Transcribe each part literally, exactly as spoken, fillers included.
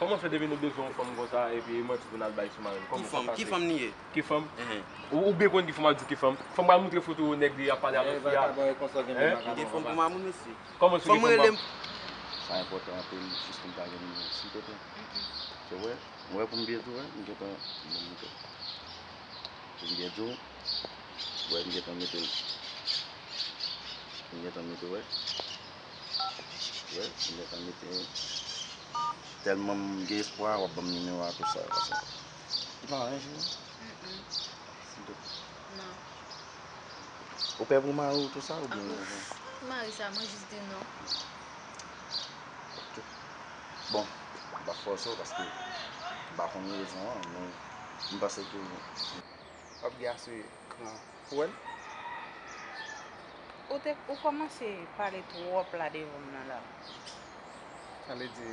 Kòman fè depi nou bezwen yon fanm konsa epi manti pou n al bay sou mari n? Kòman sa pase? Ki fanm? Ki fanm li ye? Ki fanm? Ou, ou byen konn ki fanm ap di ki fanm. Fanm pral moutre foto nèg li ap pale avèk fi a. M gen fanm pou mamoun, mesye. Kòman si w gen fanm? Sa enpòtan anpil jis pou m ta gen moun, silvouplè. Se vre? Ou wè pou m byen di w, wè, m gentan, bon, m gentan, pou m byen di w, wè, m gentan mete l. M gentan mete, wè. Wè, m gentan mete. Tèlman m gen espwa, w ap ban m nimewo a, tout sa yo, konsa. Li pa anyen, cheri? Silvouplè. Non. Ou pè pou mari w, tout sa, oubyen? Mari sa, mwen jis di non. Ok. Bon, m p ap fòse w paske m pa konn rezon an, men m panse ke w ap gen ase gran pou wè l. Ou te, ou kòmanse pale twòp la devan m nan la. Sa vle di,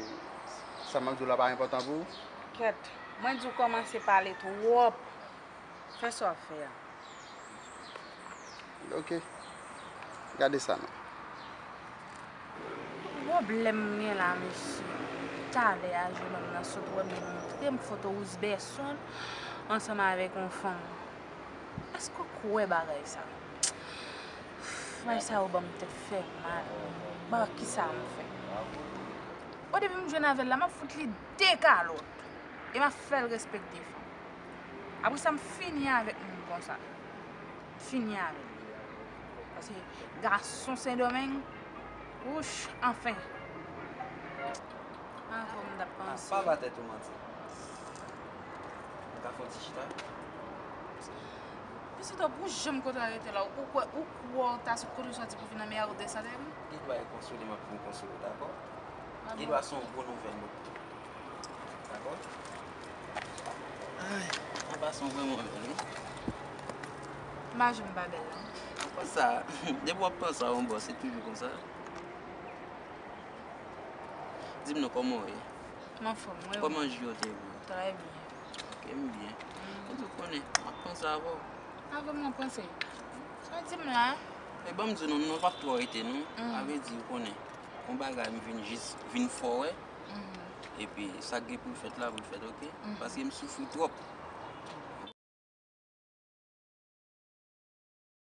sa m ap di w la pa enpòtan pou ou? Kèt, mwen di w kòmanse pale twòp. Fè sa w ap fè a. Ok. Gade sa non. Pwoblèm m gen la, mesye. Talè a, jennonm nan sot wè m, li montre m foto Rouzbèson ansanm avèk yon fanm. Èske w kwè bagay sa? Bagay sa yo ban m tèt fè mal. Bon, kisa m fè? O, depi m jwenn avè l la, m ap fout li de kalòt. E m ap fè l respekte fanm. Apre sa, m fini avèk moun konsa. M fini avè l. Paske gason Sendomeng, wouch, anfen. Avan m t ap panse. Pa ba tèt ou manti. Nou ka fè yon ti chita? Pitit, ou janm konn rete la. Ou kwè, ou kwè w ta sot kote w soti pou vin nan meyè de sante m? Gen dwa e konsole m ap vin konsole w, dakò? Gen dwa se yon bon nouvèl nou. Dakò? Ay, an pasan w vrèman bèl, wi. M pa janm pa bèl, non. Konsa, depi w ap panse a yon bòs, se toujou konsa. Di m non, kòman w ye? M anfòm, wi. Kòman jou yo te ye pou ou? Trè byen. Ok, m byen. Mwen tou konnen, m ap panse avè w. Avè m w ap panse? Sa w di m la? E ban m di w non, nou p ap twò rete non. Sa vle di, ou konnen, yon bagay m vin jis, vin fè w wè. Epi sa k gen pou l fèt la, pou l fèt, ok? Paske m soufri twòp.